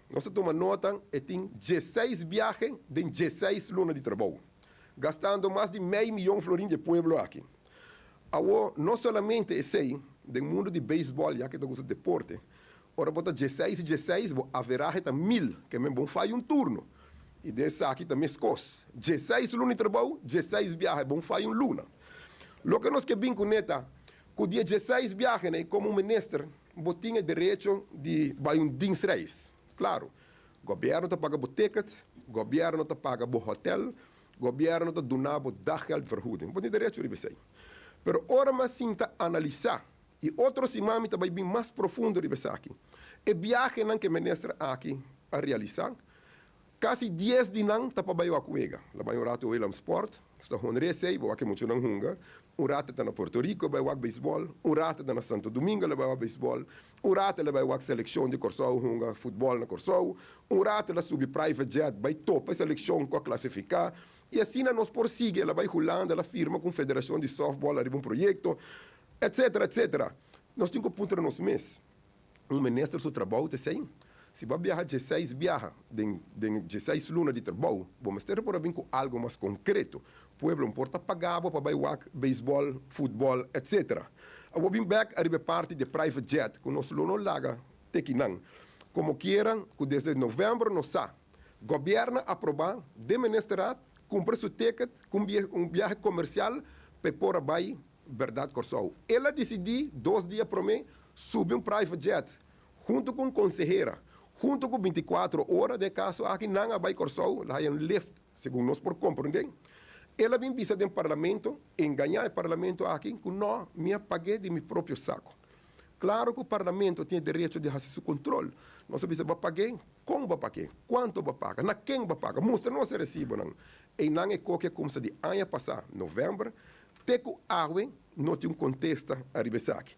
Nos a tuma nota e tin 16 biahe den 16 luna di trabou, gastando mas di mei miyon florin di e pueblo aki. Awo, no solamente esei, den mundu di beisbòl, ya ke ta gusta deporte, ora bo ta 16 i 16, bo averahe ta 1000, ke men bo faya un turno. I den esaki ta meskos, 16 luna di trabou, 16 biahe, bo faya un luna. Loke nos ke bin kuné ta ku di e 16 biahenan komo minister bo tin e derecho di bai un dienstreis. Klaro, gobièrnu ta paga bo ticket, gobièrnu ta paga bo hotel, gobièrnu ta duna bo daggeldvergoeding. Bo tin derecho riba esei. Pero ora mi a sinta analisá, i otro siman mi ta bai bin mas profundo riba esaki, e biahenan ku e minister aki a realisá, kasi 10 di nan ta pa bai wak wega. La bai un ratu Willemsport, su ta honra esei, bo wak e muchanan hunga. Un ratu ta na Puerto Rico bai wak beisbòl, un ratu ta na Santo Domingo la bai wak beisbòl, un ratu la bai wak selekshon di Kòrsou hunga futbòl na Kòrsou, un ratu la subi private jet bai topa e selekshon ku a klasifiká. I asina nos por sigui. El a bai Hulanda, el a firma ku un federashon di sòftbòl ariba un proyekto, etsetera, etsetera. Nos tin ku puntra nos mes. Un minister su trabou ta esei. Si bo a biaha 16 biaha den den 16 luna di trabou, bo mester por a bin ku algu mas konkreto. Pueblo no por ta paga bo pa bai wak beisbòl, futbòl, etc. Awor bin bèk ariba e parti di e private jet ku nos lo no laga te kinan. Komo kiera ku desde novèmber nos sa, gobièrnu a aprobá den ministerat kumpra su ticket ku un biahe komersial pa e por a bai Berdad Kòrsou. El a disidí 2 dia promé subi un private jet huntu ku un konsehera, huntu ku 24 ora den e kaso aki nan a bai Kòrsou, el a haña un lift segun nos por komprondé. El a bin bisa den parlamento, engañá e parlamento aki ku nò, mi a pag'é di mi propio sako. Klaro ku parlamento tin e derecho di hasi su kontrol. Nos a bisa bo a pag'é, kon bo a pag'é, kuantu bo a paga, na ken bo a paga, mustra nos e resibonan. Einan e koki a kumsa di aña pasá, novèmber, te ku awe no tin un kontesta ariba esaki.